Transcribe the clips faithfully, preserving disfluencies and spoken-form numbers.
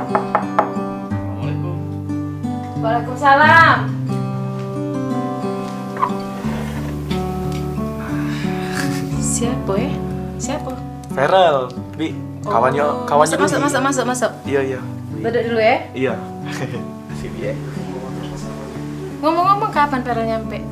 Assalamualaikum. Waalaikumsalam. Siapa ya? Siapa? Feral, Bi. Kawannya, oh, kawannya masuk, Dwi. Masuk, masuk, masuk, masuk. Iya, iya. Duduk dulu ya. Iya. Sini ya. Ngomong-ngomong, kapan Feral nyampe?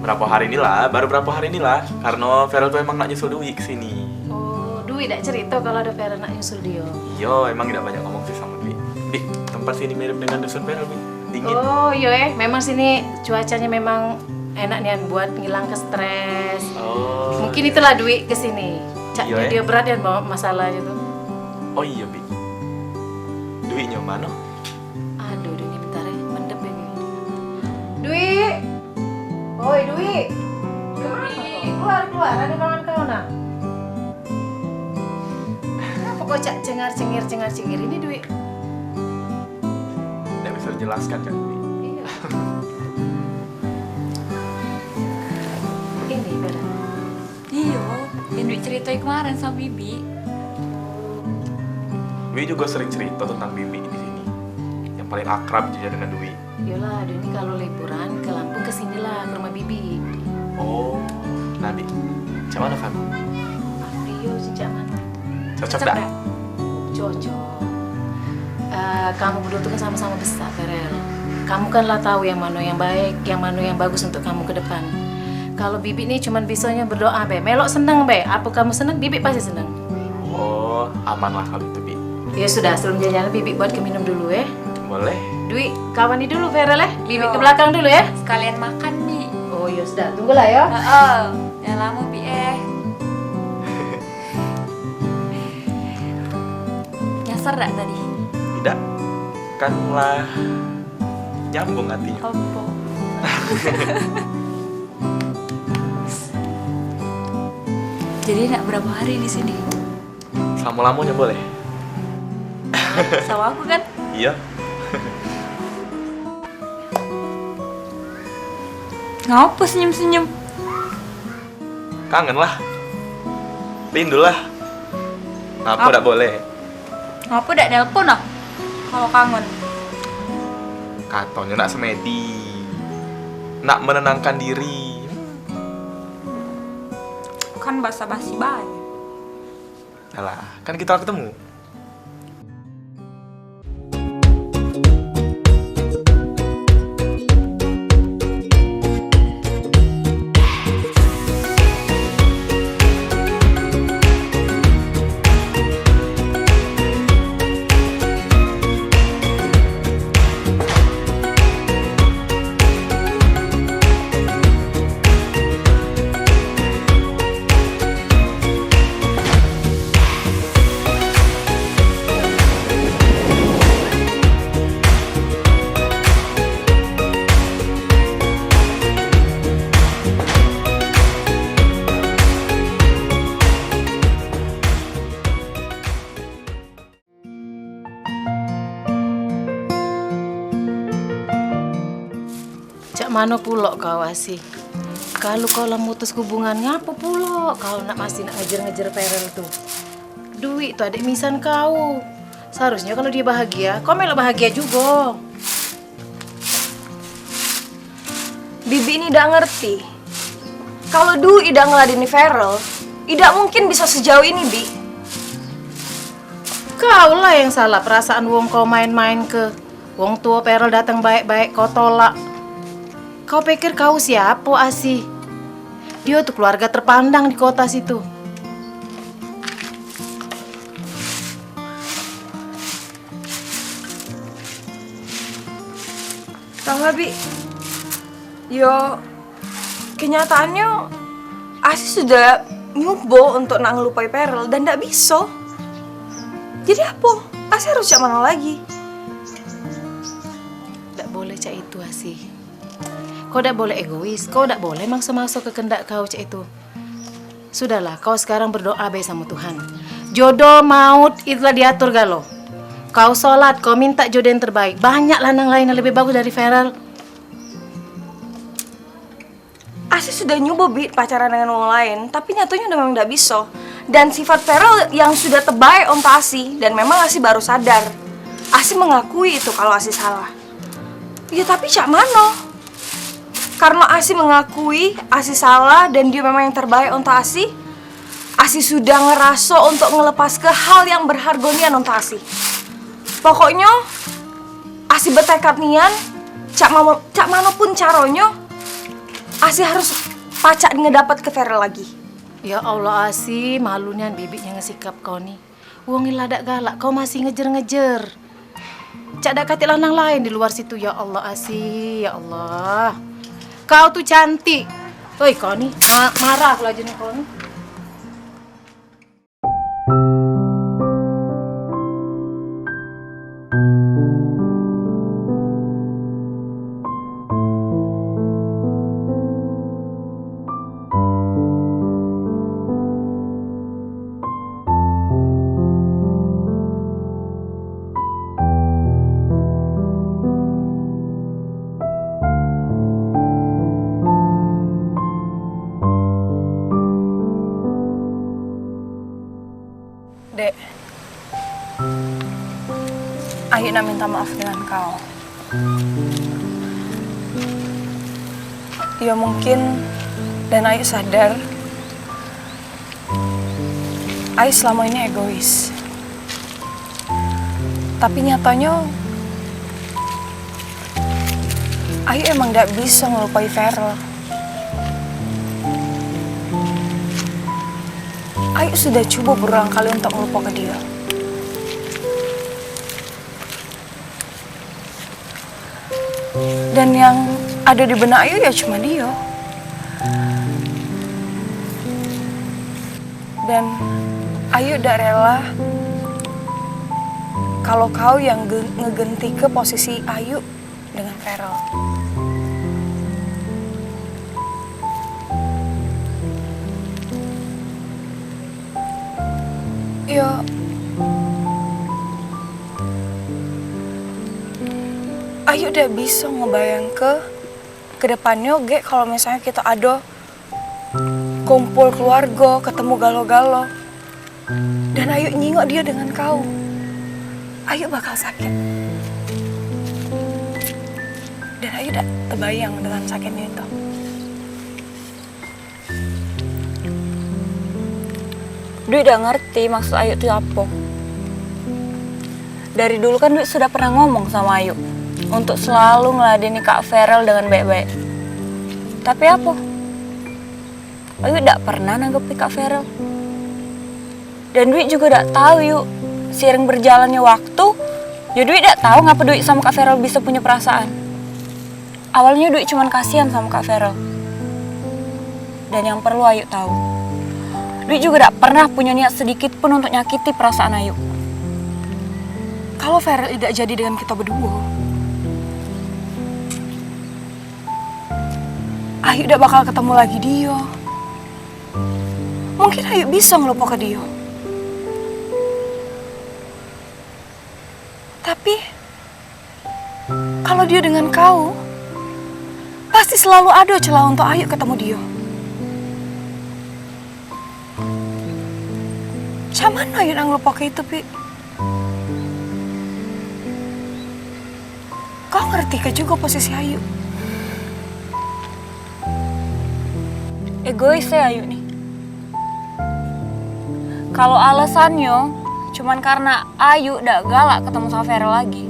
Berapa hari inilah, baru berapa hari inilah. Karena Feral tuh emang nak nyusul Dwi ke sini. Oh, Dwi dak cerita kalau ada Feral nak nyusul dia? Iya, emang dak banyak ngomong sih sama Dwi. Bi, tempat sini mirip dengan dusun Feral, Bi. Dingin. Oh, iya eh, memang sini cuacanya memang enak nian buat ngilangke stres. Oh, mungkin iya. Itulah Dwi ke sini. Cak iya, dia, eh, dia berat nian bawa masalahnya tuh. Oh iya, Bi. Dwi nyaman, oh. Aduh, Dwi, ini bentar ya, mendem ya, Dwi. Dwi. Oi, Dwi. Kenapa kau? Keluar, keluar, ada kawan kau nah. Kenapa kau cak cengar-cengir, cengar-cengir ini, Dwi? Ndak bisa dijelaskan, Kak Dwi. Iya. Ini, Bella. Iyo, yang Dwi ceritoi kemarin sama Bibi. Dwi juga sering cerita tentang Bibi di sini. Yang paling akrab juga dengan Dwi. Yolah, Dwi ini kalau liburan ke Lampung ke sinilah, ke rumah Bibi. Oh, nah, Bi. Cak mana, Fam? Aku iyo, cak mana? Cocok dak? Cocok. Eh, kamu berdua tuh kan sama-sama besar, Ferel. Kamu kan lah tahu yang mana yang baik, yang mana yang bagus untuk kamu ke depan. Kalau Bibi nih cuman bisanya berdoa be, melok seneng be. Apa kamu seneng, Bibi pasti seneng. Oh, aman lah kalau itu, Bi. Ya sudah, sebelum jalan-jalan Bibi buat ke minum dulu ya. Boleh. Dwi, kawani dulu Ferel ya. Bibi ke belakang dulu ya. Sekalian makan, Bi. Oh, ya sudah, tunggulah ya. Heeh. Jangan lama, Bi eh. Nyasar dak tadi? Tidak. Kan lah nyambung hatinya. Opo? Jadi nak berapa hari di sini? Selama-lamanya boleh. Sama aku kan? Iya. Ngapa senyum-senyum? Kangen lah. Rindu lah. Ngapa dak boleh? Ngapa dak nelpon ah? Kalau kangen. Katanya nak semedi. Nak menenangkan diri. Kan basa-basi bae. Alah, kan kita ketemu. Cak mano pulo kau, Asih? Kalu kau lah mutus hubungan, ngapo pulo kau nak masih nak ngejer-ngejer Ferel tu? Dwi tu adek misan kau. Seharusnyo kalu dia bahagia, kau melok bahagia jugo. Bibi ni dak ngerti. Kalu Dwi idak ngeladeni Ferel, idak mungkin bisa sejauh ini, Bi. Kau lah yang salah, perasaan wong kau main-main ke. Wong tuo Ferel dateng baek-baek kau tolak. Kau pikir kau siapo, Asih? Dio tu keluarga terpandang di kota situ. Tau gak, Bi? Yo, kenyataannyo Asih sudah nyubo untuk nak ngelupai Ferel dan ndak biso. Jadi apo? Asih harus cak mano lagi? Dak boleh cak itu, Asih. Kau dak boleh egois, kau dak boleh makso-makso kekendak kau cak itu. Sudahlah, kau sekarang berdoa bae samo Tuhan. Jodoh maut itulah diatur galo. Kau sholat, kau minta jodoh yang terbaik. Banyak lanang lain yang lebih bagus dari Ferel. Asih sudah nyubo, Bi, pacaran dengan wong lain, tapi nyatonyo memang dak biso. Dan sifat Ferel yang sudah tebaek onto Asih, dan memang Asih baru sadar. Asi mengakui itu kalau Asi salah. Ya tapi cak mano? Karena Asi mengakui Asi salah dan dia memang yang terbaik untuk Asi, Asi sudah ngeraso untuk ngelepas ke hal yang berharga nian untuk Asi. Pokoknya Asi bertekad nian, cak mano, cak mano pun caronyo, Asi harus pacak ngedapat ke Feral lagi. Ya Allah Asi, malu nian bibik ngesikap kau ni. Wong ila dak galak, kau masih ngejer-ngejer. Cak dak katik lanang lain di luar situ, ya Allah Asi, ya Allah. Kau tu cantik. Oi kau ni, ma- marah aku laju ni kau ni. Dek, Ayu nak minta maaf dengan kau. Ya mungkin, dan Ayu sadar, Ayu selama ini egois. Tapi nyatanya, Ayu emang dak bisa ngelupai Feral. Ayu sudah cuba berulang kali untuk ngelupakan dia. Dan yang ada di benak Ayu ya cuma dia. Dan Ayu dak rela kalau kau yang ge- ngegentike posisi Ayu dengan Feral. Yo, Ayu dak bisa ngebayangke ke depannyo gek kalau misalnya kita ado kumpul keluarga, ketemu galo-galo. Dan Ayu nyingok dia dengan kau. Ayu bakal sakit. Dan Ayu dak tebayang dengan sakitnya itu. Dwi dak ngerti maksud Ayu tu apo. Dari dulu kan Dwi sudah pernah ngomong sama Ayu untuk selalu ngeladeni Kak Feral dengan baik-baik. Tapi apo? Ayu dak pernah nanggepi Kak Feral. Dan Dwi juga dak tahu, Yu. Seiring berjalannya waktu, ya Dwi dak tahu ngapa Dwi sama Kak Feral bisa punya perasaan. Awalnya Dwi cuman kasihan sama Kak Feral. Dan yang perlu Ayu tahu, Dwi juga dak pernah punya niat sedikit pun untuk nyakiti perasaan Ayu. Kalau Feral idak jadi dengan kita berdua, Ayu dak bakal ketemu lagi dia. Mungkin Ayu bisa ngelupakan dia. Tapi kalau dia dengan kau, pasti selalu ada celah untuk Ayu ketemu dia. Cak mano Ayu nak ngelupakan itu, Pi? Kau ngerti ke juga posisi Ayu? Egois ya Ayu nih. Kalau alasannya cuman karena Ayu dak galak ketemu sama Feral lagi,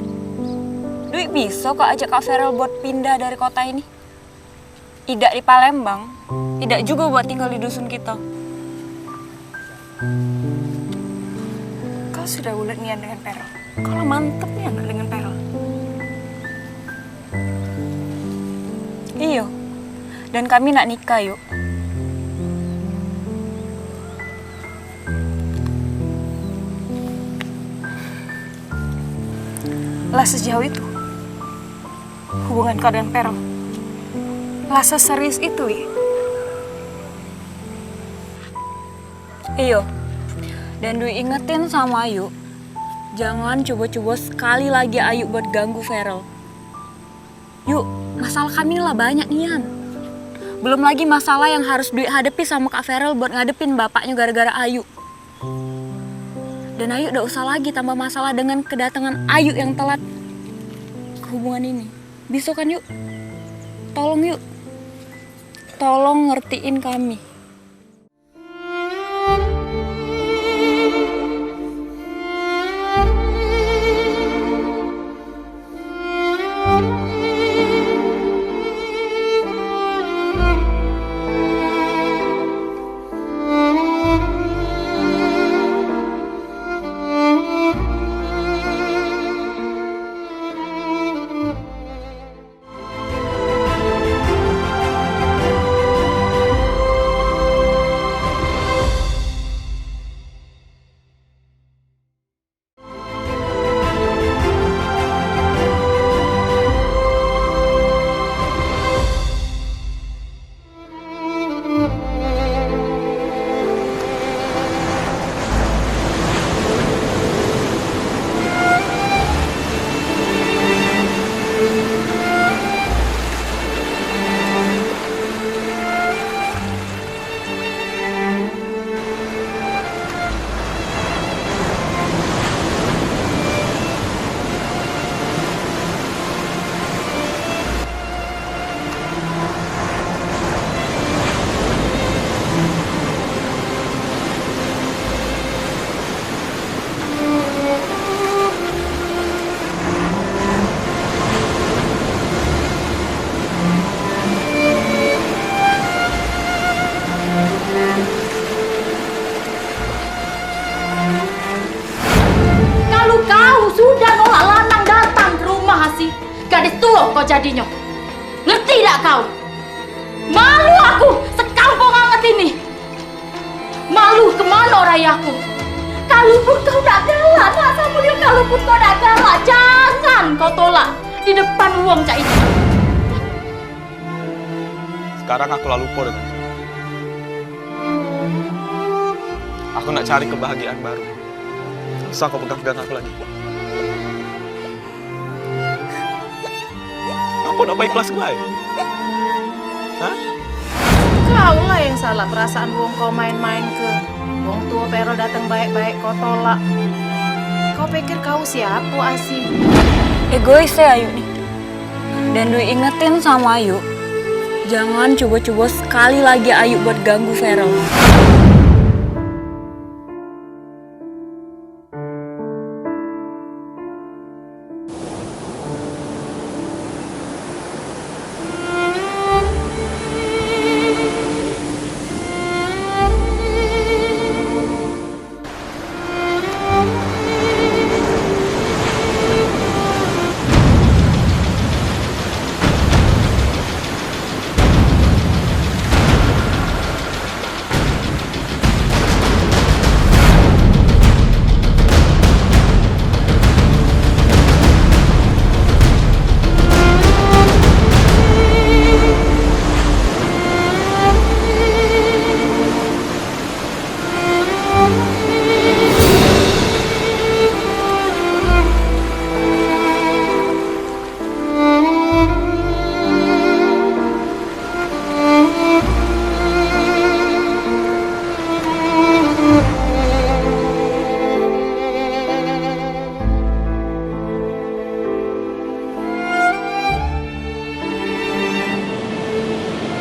Dwi bisa kok ajak Kak Feral buat pindah dari kota ini. Idak di Palembang, idak juga buat tinggal di dusun kita. Kau sudah ulet nian dengan Feral. Kau lah mantep nian dengan Feral. Iyo. Dan kami nak nikah, Yuk. Lah sejauh itu hubungan kau dengan Feral? Lah seserius itu, Wi? Iyo. Dan Dwi ingetin sama Ayu, jangan coba-coba sekali lagi Ayu buat ganggu Feral. Yuk, masalah kami ni lah banyak nian. Belum lagi masalah yang harus Dwi hadepi sama Kak Feral buat ngadepin bapaknya gara-gara Ayu. Dan Ayu dak usah lagi tambah masalah dengan kedatangan Ayu yang telat ke hubungan ini. Bisa kan, Yu? Tolong, Yu. Tolong ngertiin kami. Kalu kau sudah nolak lanang datang ke rumah, Asih, gadis tuo kau jadinyo. Ngerti dak kau? Malu aku sekampung anget ini. Malu kemano rayaku? Kalupun kau dak galak nak samo dio, kalupun kau dak galak, jangan kau tolak di depan wong cak itu. Sekarang aku la lupo dengan kau. Aku nak cari kebahagiaan baru. Dak usah kau pegang-pegang aku lagi. Ngapo dak ikhlas bae? Hah? Kau lah yang salah perasaan wong kau main-main ke. Wong tuo Vero dateng baek-baek kau tolak. Kau pikir kau siapo, Asih? Egois e Ayu ni. Dan Dwi ingetin samo Ayu, jangan cubo-cubo sekali lagi Ayu buat ganggu Vero.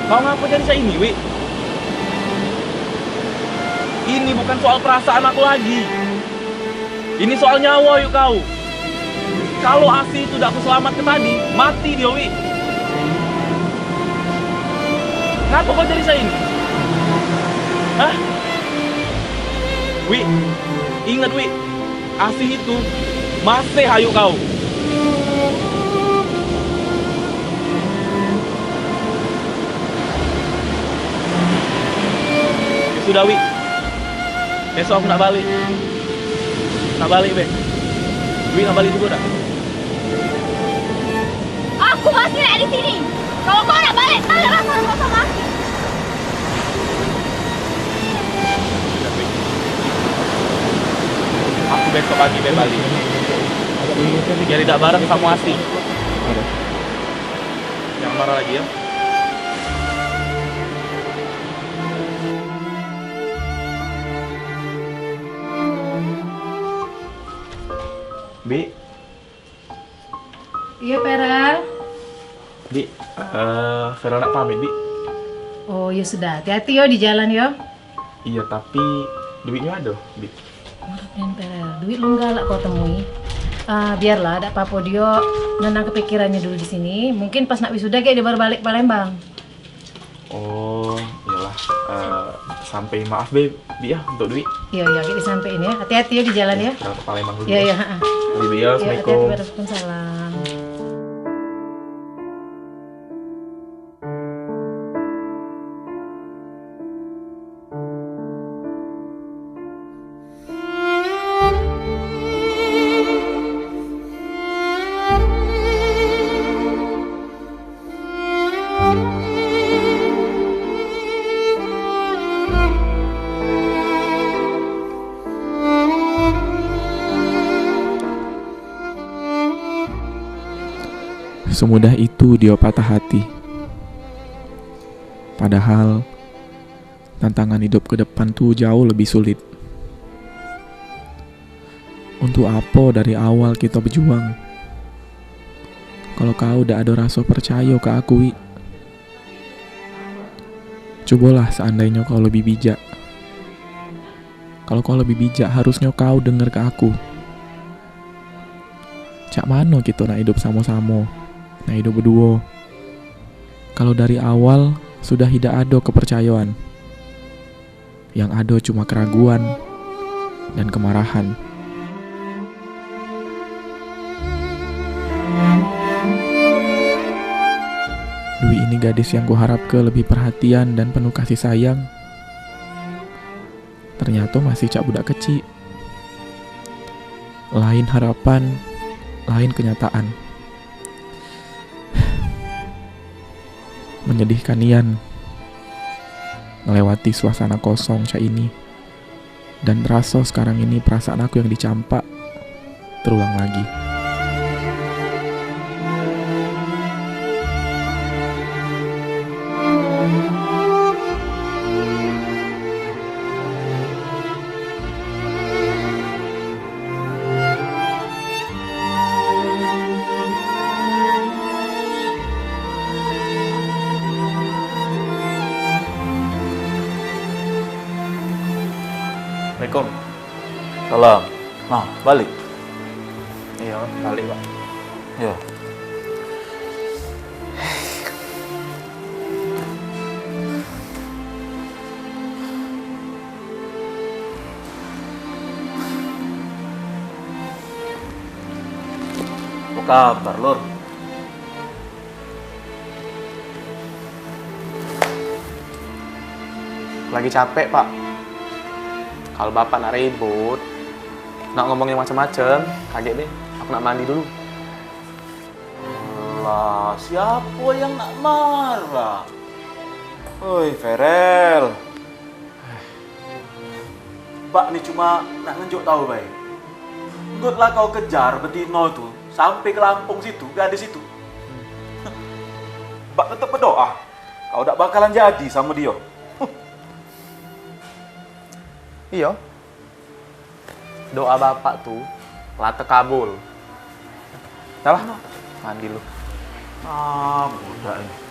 Kau ngapo jadi cak ini, Wi? Ini bukan soal perasaan aku lagi. Ini soal nyawo, yuk kau. Kalo Asih itu dak aku selamatke tadi, mati dio, Wi. Ngapo kau jadi cak ini? Hah? Wi, inget, Wi. Asih itu masih hayuk kau. Ya sudah, Wi. Besok aku nak balik. Nak balik be. Wi nak balik jugo dak? Aku masih nak di sini. Kalo kau nak balik, cari lah rumah masing-masing. Aku besok pagi be balik. Biar idak bareng samo Asih. Jangan marah lagi ya. Bi. Iyo, Peral. Bi, eh, Peral nak pamit, Bi. Oh, ya sudah. Hati-hati yo di jalan yo. Iyo, tapi duitnyo ado, Bi. Maaf nian, Peral, duit lung galak kau temui. Ah, biarlah, dak papo, dio nenang ke pikirannyo dulu di sini. Mungkin pas nak wisuda gek dio baru balik ke Palembang. Oh, iyolah. Eh, sampai maaf be, Bi, ya, untuk duit. Iyo, iyo, gek disampein ya. Hati-hati ya di jalan ya. Berangkat ke Palembang dulu. Iyo, iyo, heeh. Bi, Bi, ya, iyo, hati-hati, assalamualaikum. Waalaikumsalam. Semudah itu dio patah hati. Padahal tantangan hidup ke depan tu jauh lebih sulit. Untuk apo dari awal kito bejuang, kalau kau dak ado raso percayo ke aku, Wi? Cubolah seandainyo kau lebih bijak. Kalau kau lebih bijak, harusnyo kau denger ke aku. Cak mano kito nak idup samo-samo, nak idup beduo, kalau dari awal sudah idak ado kepercayoan? Yang ado cuma keraguan dan kemarahan. Dwi ini gadis yang kuharapke lebih perhatian dan penuh kasih sayang. Ternyato masih cak budak kecik. Lain harapan, lain kenyataan. Menyedihkan nian ngelewati suasana kosong cak ini. Dan teraso sekarang ini perasaan aku yang dicampak terulang lagi. Assalamualaikum. Salam. Nah, balik. Iyo, balik, Pak. Iyo. Apo kabar, Lur? Lagi capek, Pak. Kalau Bapak nak ribut, nak ngomong yang macem-macem, kagek deh. Aku nak mandi dulu. Alah, siapo yang nak marah? Oi, Ferel. Bak ni cuma nak ngenjuk tau bae. Enggot lah kau kejar betino tu sampe ke Lampung situ, gadis itu. Bak tetep bedoa, kau dak bakalan jadi samo dio. Iyo. Doa Bapak tu la tekabul. Dah lah, mandi lu. Ah, budak ini.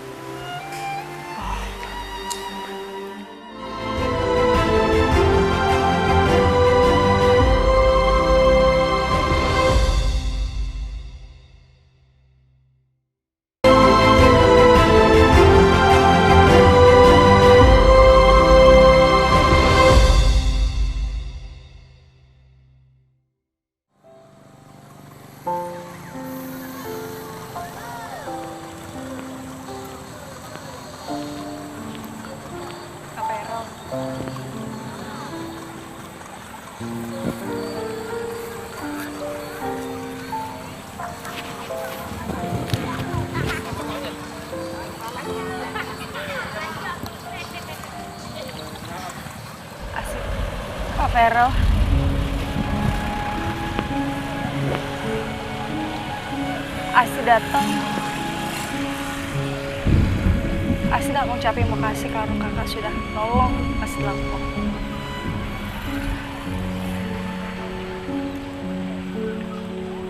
Asi, Pak Vero. Asi datang. Asi nak ngucapin makasih karo kakak sudah nolong Asi Lampung.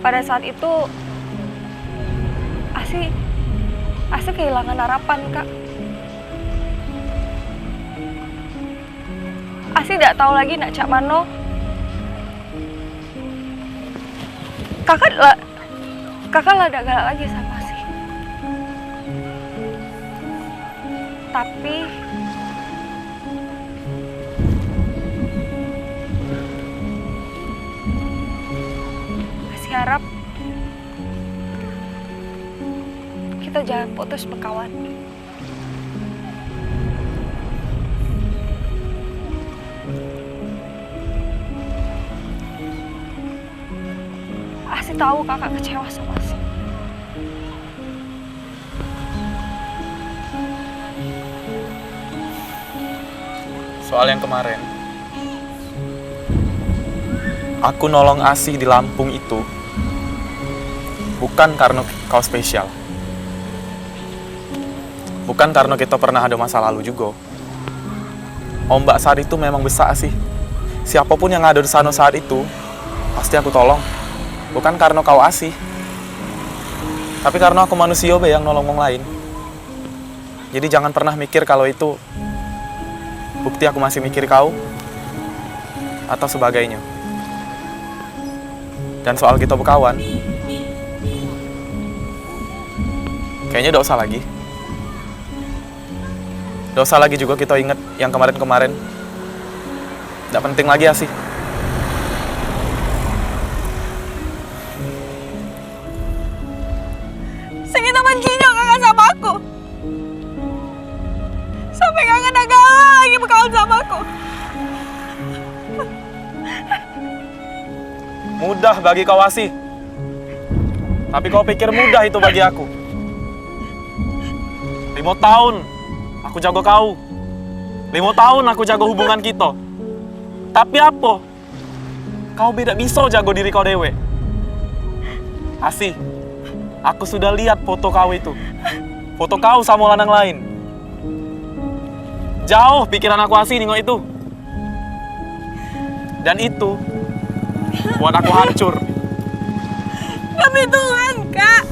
Pada saat itu, Asi, Asi kehilangan harapan, Kak. Asi dak tahu lagi nak cak mano. Kakak la-, kakak la dak galak lagi samo Asi. Tapi Asi harap kita jangan putus bekawan. Asi tahu kakak kecewa sama Asi. Soal yang kemarin, aku nolong Asih di Lampung itu bukan karena kau spesial. Bukan karena kita pernah ada masa lalu juga. Ombak saat itu memang besak, Asih. Siapapun yang ada di sana saat itu, pasti aku tolong. Bukan karena kau, Asih. Tapi karena aku manusia be yang nolong wong lain. Jadi jangan pernah mikir kalau itu bukti aku masih mikir kau atau sebagainya. Dan soal kita bekawan, kayaknya dak usah lagi. Dak usah lagi juga kita inget yang kemarin-kemarin. Dak penting lagi, Asih. Segitu bencinyo kakak sama aku. Sampai kakak dak galak lagi bekawan sama aku. Mudah bagi kau, Asih. Tapi kau pikir mudah itu bagi aku? Limo tahun aku jago kau. Limo tahun aku jago hubungan kita. Tapi apa? Kau be dak biso jago diri kau dewek. Asih, aku sudah lihat foto kau itu. Foto kau samo lanang lain. Jauh pikiran aku, Asih, nengok itu. Dan itu buat aku hancur. Demi Tuhan, Kak.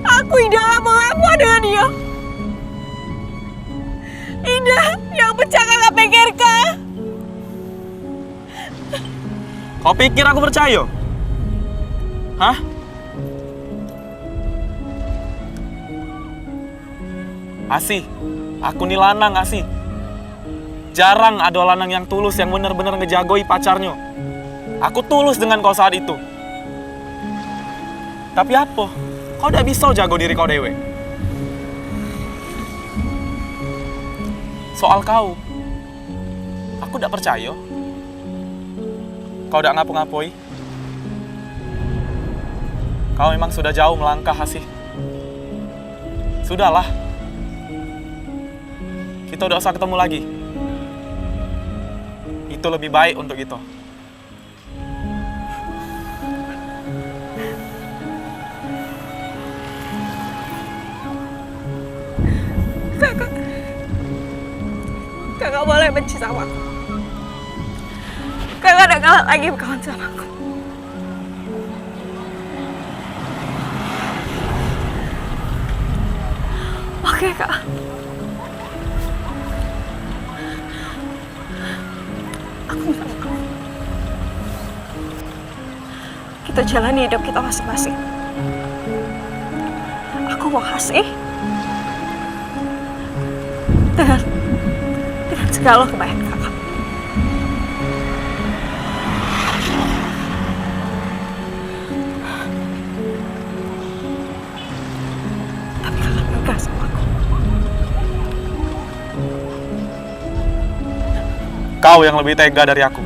Aku idak lamo-lamo dengan dia. Idak yang pecah kakak pikirkan. Kau pikir aku percaya? Hah? Asih, aku ni lanang, Asih. Jarang ada lanang yang tulus, yang bener-bener ngejagoi pacarnyo. Aku tulus dengan kau saat itu. Tapi apa? Kau dak bisa jago diri kau dewek. Soal kau, aku dak percaya. Kau dak ngapa-ngapoi. Kau memang sudah jauh melangkah, Asih. Sudahlah. Kita dak usah ketemu lagi. Itu lebih baik untuk kita. Kakak, kakak boleh benci sama aku. Kakak dak galak lagi bekawan sama aku. Oke, Kak. Aku minta maaf. Kita jalani hidup kita masing-masing. Aku mau kasih dengan, dengan segala kebaikan kakak. Tapi kakak tegas sama aku. Kau yang lebih tega dari aku.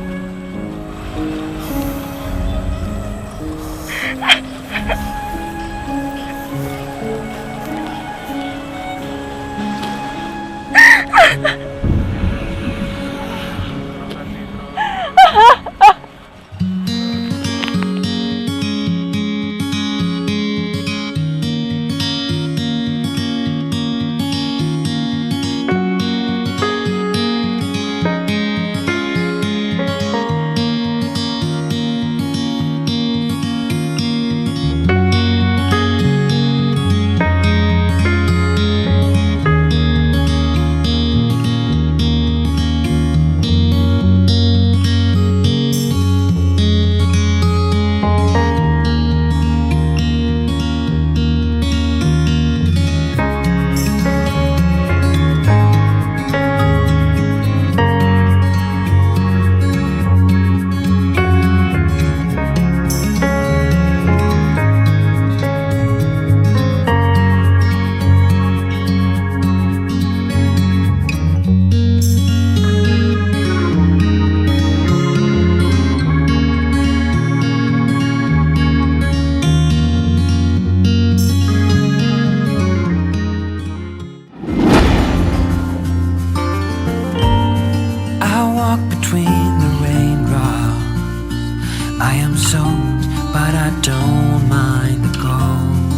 Don't mind the cold.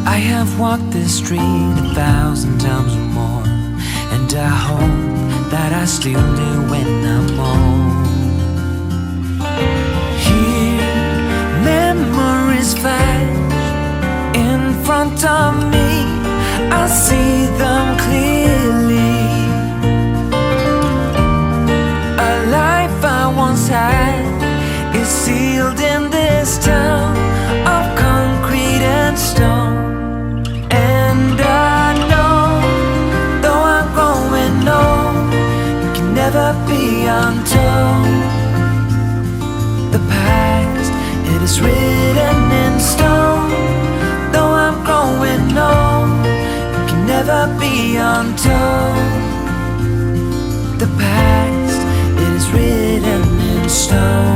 I have walked this street a thousand times or more, and I hope that I still do when I'm old. Here, memories flash in front of me. I see them clearly. A life I once had is sealed in this town of concrete and stone. And I know, though I'm growing old, it can never be untold. The past, it is written in stone. Though I'm growing old, it can never be untold. The past, it is written in stone.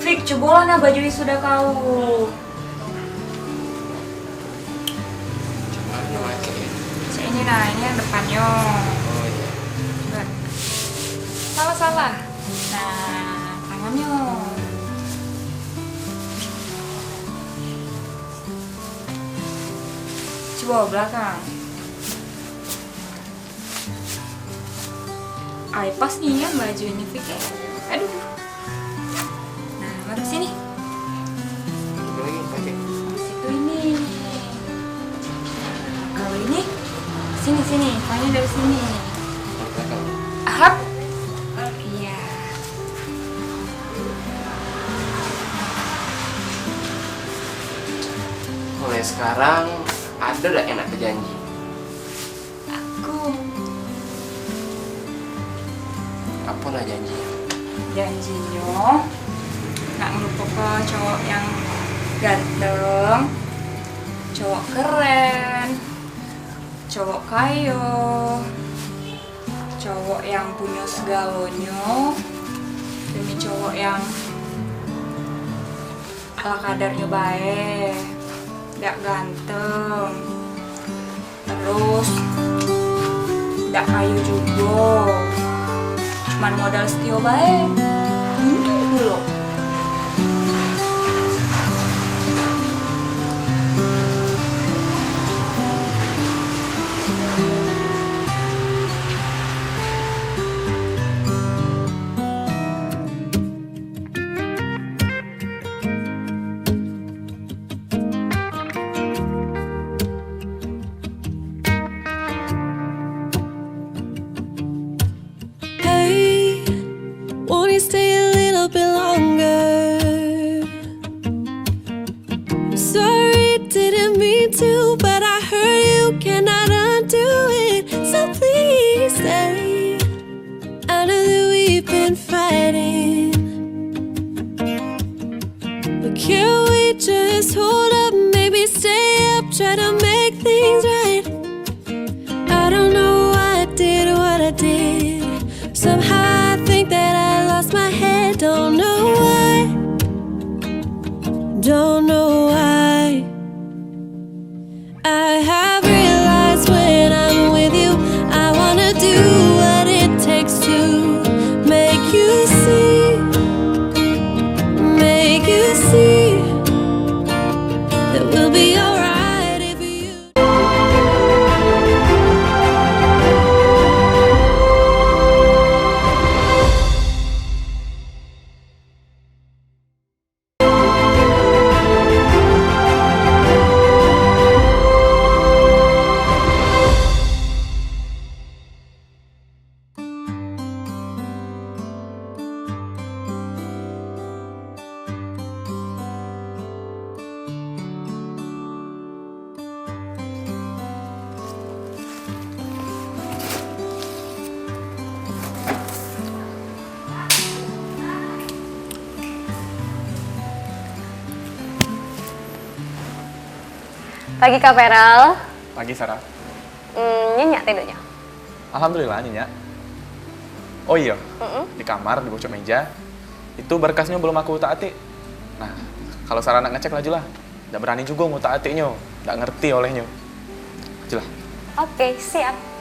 Fik, cubolah nah baju wisuda kau. Cak ini nah, ini yang depannya. Oh, iya. Coba. Salah, salah. Nah, tangannya. Coba belakang. Ai, pas nian baju ini, Fik. Aduh. Nah, mari sini. Itu lagi, pakai. Habis itu ini. Kalau ini, sini, sini. Pokoknya dari sini. Belakang. Ahap. Iya. Mulai sekarang, ada dak enak bejanji? Aku. Apo nah janji? Janjinyo nak ngelupoke cowok yang ganteng, cowok keren, cowok kayo. Cowok yang punyo segalonyo demi cowok yang ala kadarnyo bae, dak ganteng, terus dak kayo jugo, cuman modal setio bae. Untung pulo. Hey, won't you stay a little bit longer? Sorry, didn't mean to, but I heard you cannot undo it. So please stay. I know that we've been fighting, but can we just hold up? Maybe stay up, try to make things right. I don't know why I did what I did. Somehow I think that I lost my head. Don't know why. Don't know why. I have realized when I'm with you, I wanna do what it takes to make you see, make you see that we'll be alright if you. Pagi, Kak Feral. Pagi, Sarah. Hmm, nyenyak tidurnya? Alhamdulillah, nyenyak. Oh iyo, di kamar, di pucuk meja, itu berkasnyo belum aku utak atik. Nah, kalo Sarah nak ngecek, lajulah. Dak berani jugo ngutak atiknyo, dak ngerti olehnyo. Lajulah. Oke, siap.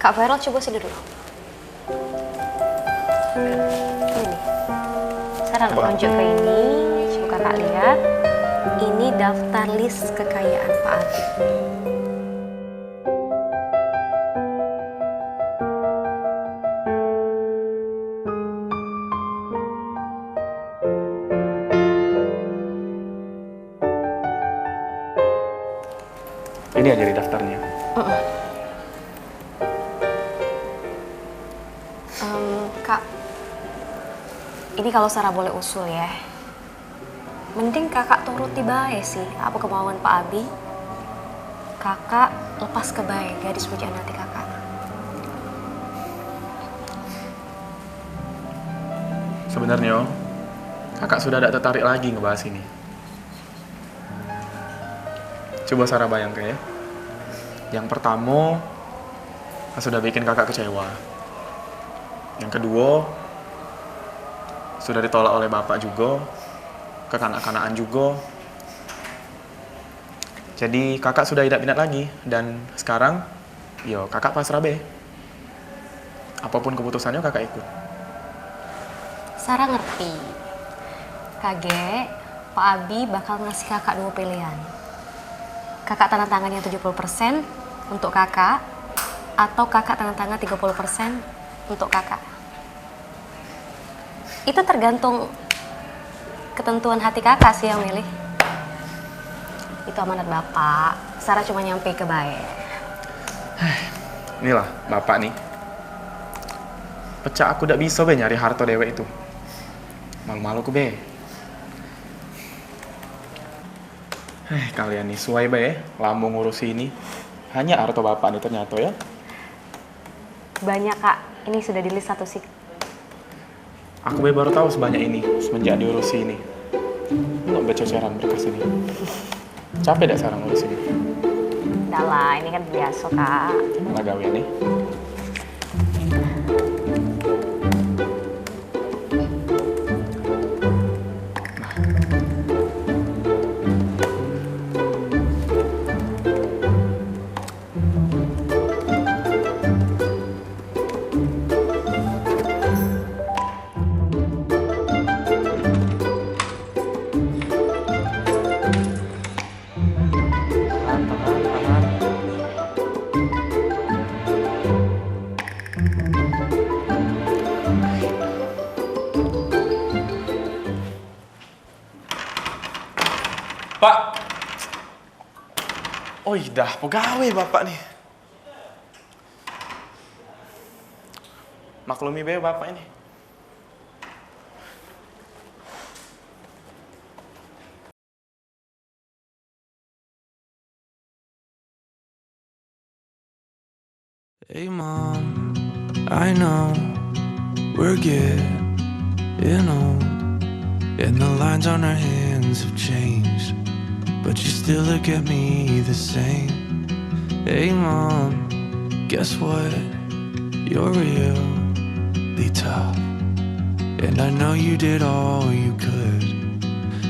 Kak Feral, coba sini dulu. Ini. Saya nak nunjuk ke ini, coba kakak lihat. Ini daftar list kekayaan Pak Abi. Ini aja di daftarnya. Heeh. Em, Kak, ini kalau Sarah boleh usul ya, mending kakak turuti bae sih apa kemauan Pak Abi. Kakak lepas ke bae gadis pujaan hati kakak. Sebenarnya, kakak sudah tidak tertarik lagi ngebahas ini. Coba Sarah bayangke ya. Yang pertamo, sudah bikin kakak kecewa. Yang keduo, sudah ditolak oleh bapak jugo, kekanak-kanakan jugo. Jadi kakak sudah idak minat lagi, dan sekarang, yo, kakak pasrah be. Apapun keputusannyo, kakak ikut. Sarah ngerti. Kagek, Pak Abi bakal ngasih kakak duo pilihan. Kakak tanda tangan yang tujuh puluh persen untuk kakak, atau kakak tanda tangan tiga puluh persen untuk kakak. Itu tergantung ketentuan hati kakak sih yang milih. Itu amanat bapak. Sarah cuma nyampe ke bae. Inilah bapak ni. Pecak aku dak biso be nyari harto dewek itu. Malu-malu ku be. Eh, kalian ni suai bae, lamo ngurusi ini. Hanya harto bapak ni ternyato, ya. Banyak, Kak. Ini sudah di-list satu sik. Aku bae baru tahu sebanyak ini semenjak diurusi ini. Nak baca ceran berkas ini. Capek dak sekarang ngurusi ini? Dah lah, ini kan biasa, Kak. Malah gawe ni. Pak. Oi, dah pegawe bapak ni. Maklumi be bapak ini. Hey mom, I know we're getting old, and the lines on our hands have changed, but you still look at me the same. Hey mom, guess what? You're really tough, and I know you did all you could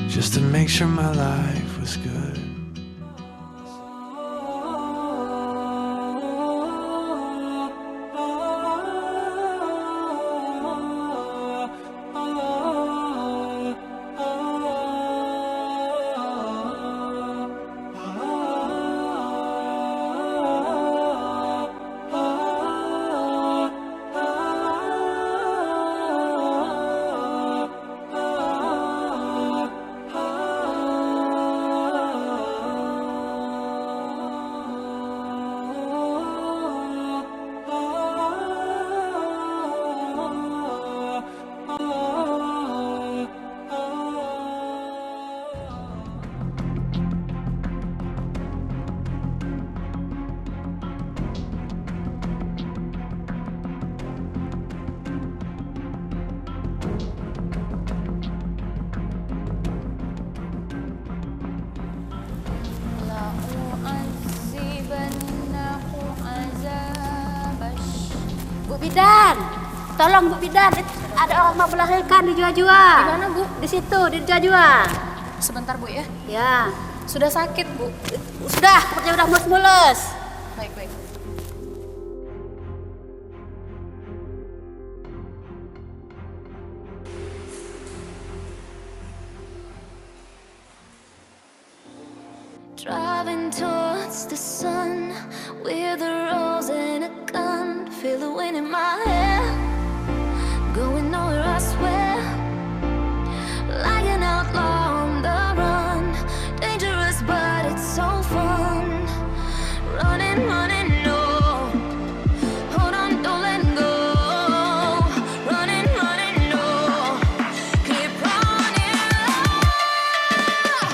just to make sure my life was good. Bu Bidan, tolong Bu Bidan, ada orang mau melahirkan di Jua-Jua. Di mana, Bu? Di situ, di Jua-Jua. Sebentar, Bu, ya. Ya. Sudah sakit, Bu? Sudah, perutnya udah mulus-mulus. Baik, baik. Driving towards the sun with a rose and a gun. Feel the wind in my hair, going nowhere, I swear. Like an outlaw on the run, dangerous, but it's so fun. Running, running, no. Hold on, don't let go. Running, running, no. Keep running, love.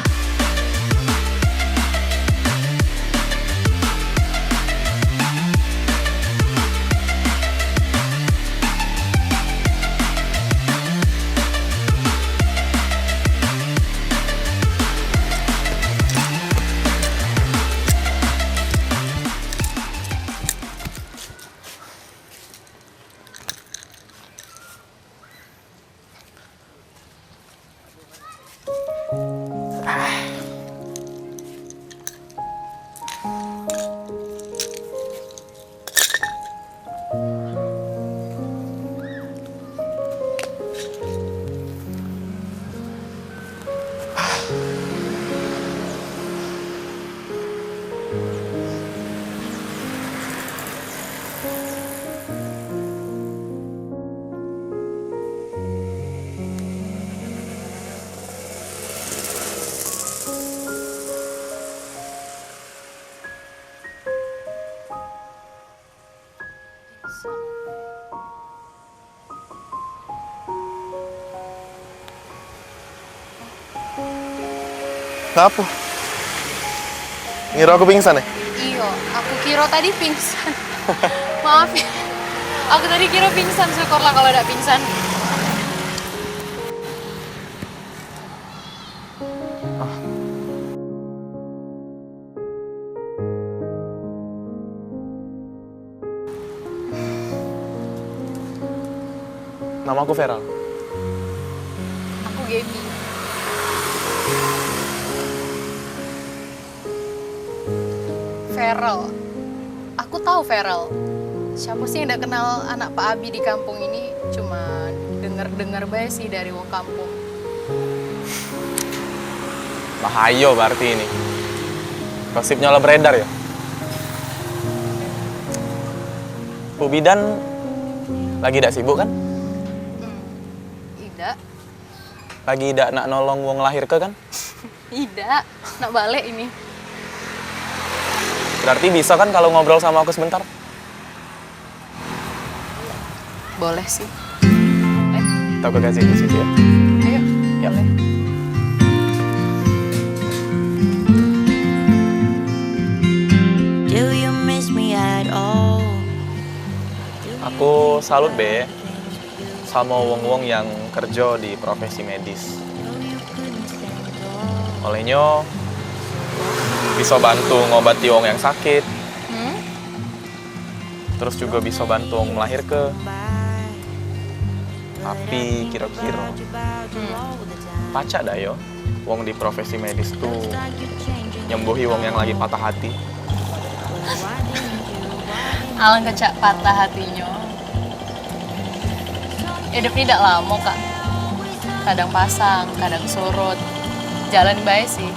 Ngapo? Ngira aku pingsan, eh? Iyo, aku kira tadi pingsan. Maaf ya. Aku tadi kira pingsan, syukurlah kalau dak pingsan. Ah. Nama aku Feral. Aku Gaby. Feral. Aku tahu Feral. Siapa sih yang dak kenal anak Pak Abi di kampung ini? Cuma denger-denger bae sih dari wong kampung. Bahayo berarti ini. Gosipnyo lah beredar ya. Bu Bidan lagi dak sibuk kan? Hmm, idak. Lagi dak nak nolong wong lahir ke kan? Idak, nak balik ini. Berarti bisa kan kalau ngobrol sama aku sebentar? Boleh sih. Eh, kita ke kasih di situ ya. Ayo. Ya. Boleh. Do you miss me at all? Aku salut be samo wong-wong yang kerjo di profesi medis. Olehnyo bisa bantu ngobati wong yang sakit, hmm? Terus juga bisa bantu wong melahirke. Tapi kiro-kiro, hmm, pacak dak yo wong di profesi medis tu nyembuhi wong yang lagi patah hati? Alangkah cak patah hatinyo. Hidup ni dak lamo, Kak. Kadang pasang, kadang surut. Jalan bae sih.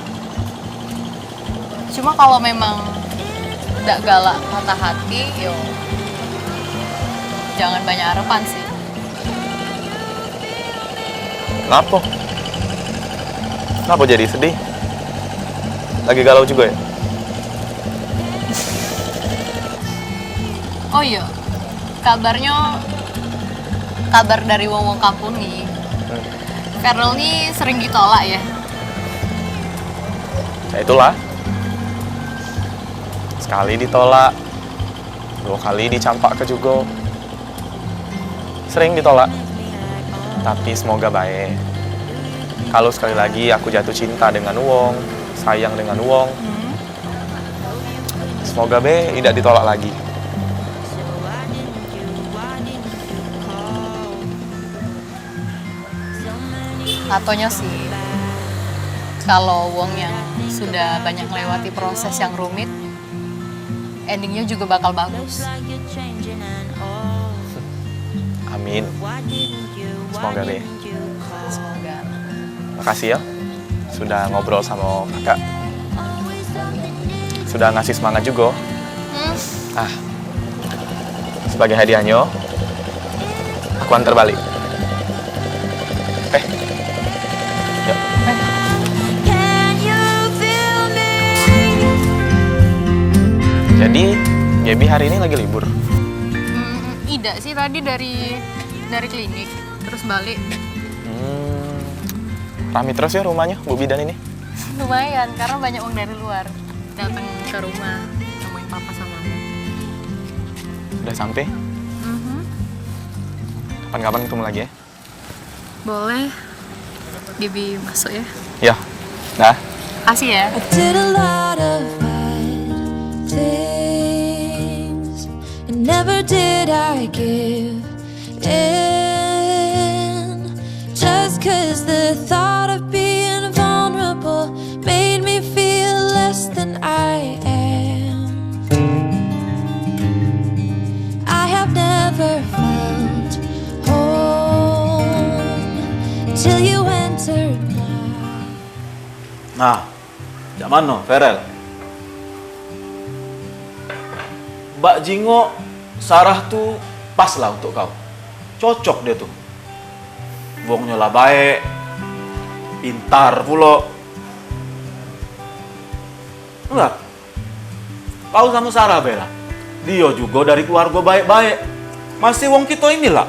Cuma kalau memang dak galak patah hati, yo jangan banyak harapan sih. Kenapa? Kenapa jadi sedih? Lagi galau juga ya? Oh iyo, kabarnyo, kabar dari wong-wong kampung ni, hmm, Feral ni sering ditolak ya? Ya itulah. Sekali ditolak, dua kali dicampak ke juga. Sering ditolak. Tapi semoga bae. Kalau sekali lagi aku jatuh cinta dengan wong, sayang dengan wong, hmm, semoga be idak ditolak lagi. Katonyo sih, kalau wong yang sudah banyak melewati proses yang rumit, endingnya juga bakal bagus. Amin. Semoga be. Semoga. Makasih ya, sudah ngobrol sama kakak. Sudah ngasih semangat juga. Hmm. Ah, sebagai hadiahnya, aku antar balik. Eh, yuk. Jadi, Gaby hari ini lagi libur? Hmm, idak sih, tadi dari dari klinik terus balik. Hmm, rame terus ya rumahnya Bu Bidan ini? Lumayan, karena banyak orang dari luar datang ke rumah nemuin papa sama mama. Udah sampai? Mhm. Kapan-kapan ketemu lagi ya? Boleh. Bibi masuk ya. Ya. Dah. Kasih ya. I did a lot of bad things, and never did I give in. Just 'cause the thought of being vulnerable made me feel less than I am. I have never felt home till you entered my... Nah, cak mano, Ferel? Bak jingok, Sarah tu pas lah untuk kau. Cocok dia tu. Wongnyo lah baek, pintar pulo. Enggak. Kau samo Sarah be lah. Dio jugo dari keluargo baek-baek. Masih wong kito ini lah.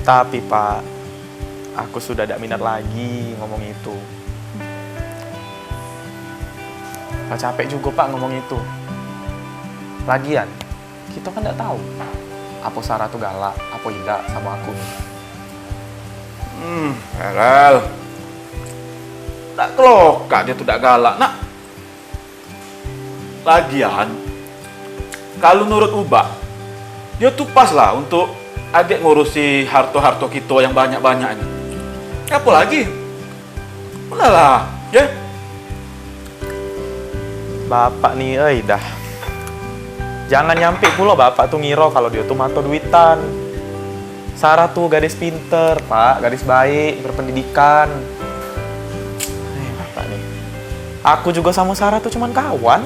Tapi, Pak, aku sudah dak minat lagi ngomong itu. Lah capek jugo, Pak, ngomong itu. Lagian, kito kan dak tau apo Sarah tu galak, apo idak samo aku ni. Hmm, Erel. Dak kelokak dio tu dak galak, nak. Lagian, kalu nurut Ubak, dio tu pas lah untuk agek ngurusi harto-harto kito yang banyak-banyak ni. Apo lagi? Ulah lah, ye. Bapak ni, oi, dah. Jangan nyampe pulo Bapak tu ngiro kalu dio tu mato duitan. Sarah tu gadis pinter, Pak, gadis baik, berpendidikan. Eh, Bapak ni. Aku jugo samo Sarah tu cuman kawan.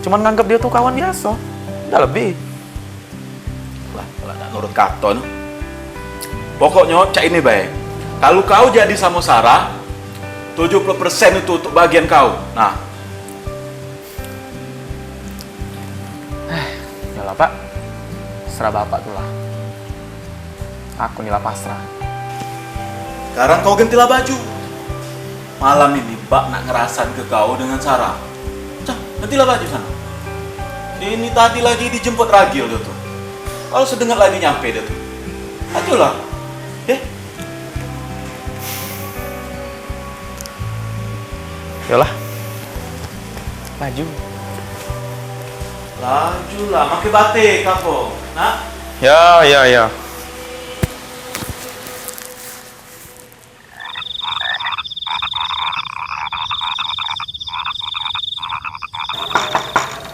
Cuman nganggep dio tu kawan biaso. Dak lebih. Lah, lah dak nurut kato ni. Pokoknyo cak ini bae. Kalu kau jadi samo Sarah, tujuh puluh persen itu untuk bagian kau. Nah. Eh, udah lah, Pak. Serah Bapak tu lah. Aku ni lah pasrah. Sekarang kau gantilah baju. Malam ini Bak nak ngerasan ke kau dengan Sarah. Cah, gantilah baju sana. Ini tadi lagi dijemput Ragil dio tu. Kalu sedenget lagi nyampe dio tu. Ajulah. Eh? Yolah. Laju. Lajulah, make batik apo, nak? Ya, ya, ya.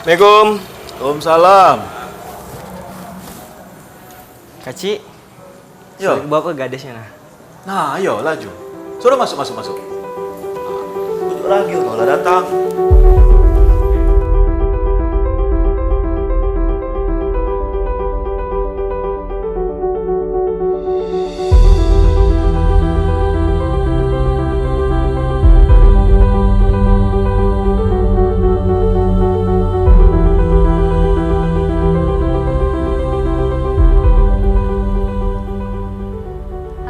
Assalamualaikum. Waalaikumsalam. Kacik, yo. Suruh bawa ke gadisnya, nah. Nah, ayo, laju. Suruh masuk, masuk, masuk. Ujuk lagi, kau lah datang.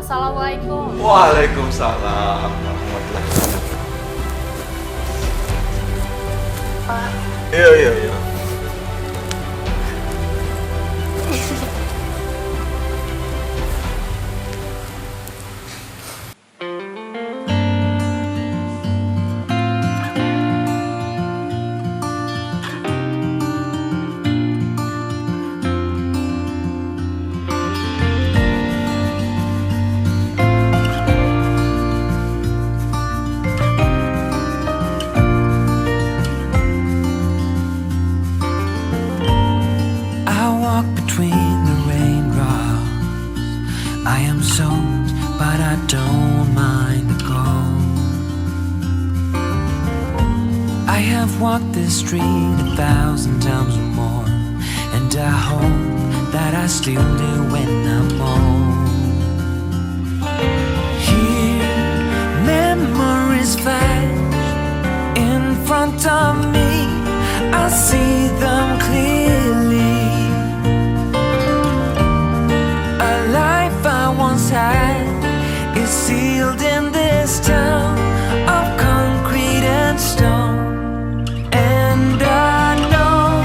Assalamualaikum. Waalaikumsalam warahmatullahi wabarakatuh. Pak. Iya, iya, iya. I walk between the raindrops. I am soaked, but I don't mind the cold. I have walked this street a thousand times or more, and I hope that I still do when I'm old. Here, memories flash in front of me. I see them clearly. A life I once had is sealed in this town of concrete and stone. And I know,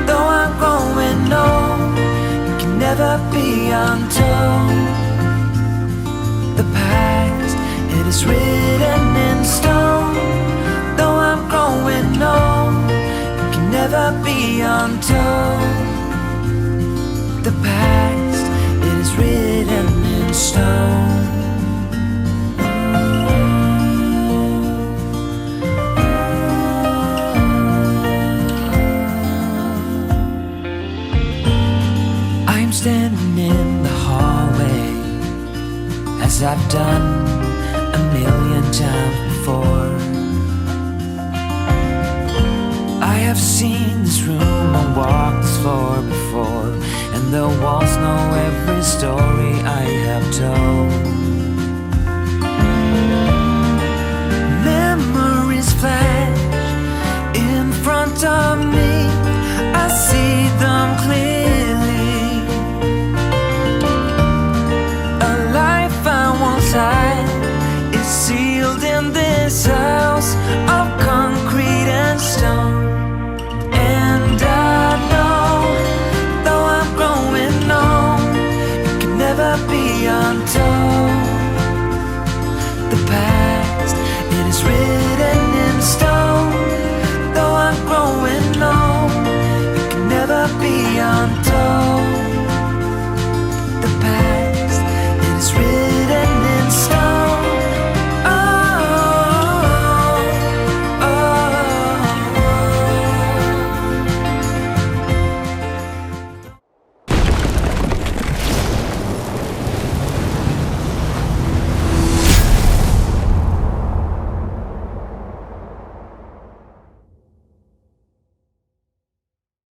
though I'm growing old, it can never be untold. The past, it is written in stone. Though I'm growing old, it can never be untold. The past, it is written in stone. I'm standing in the hallway, as I've done a million times before. I have seen this room and walked this floor before, and the walls know every story I have told. Memories flash in front of me. I see them clear.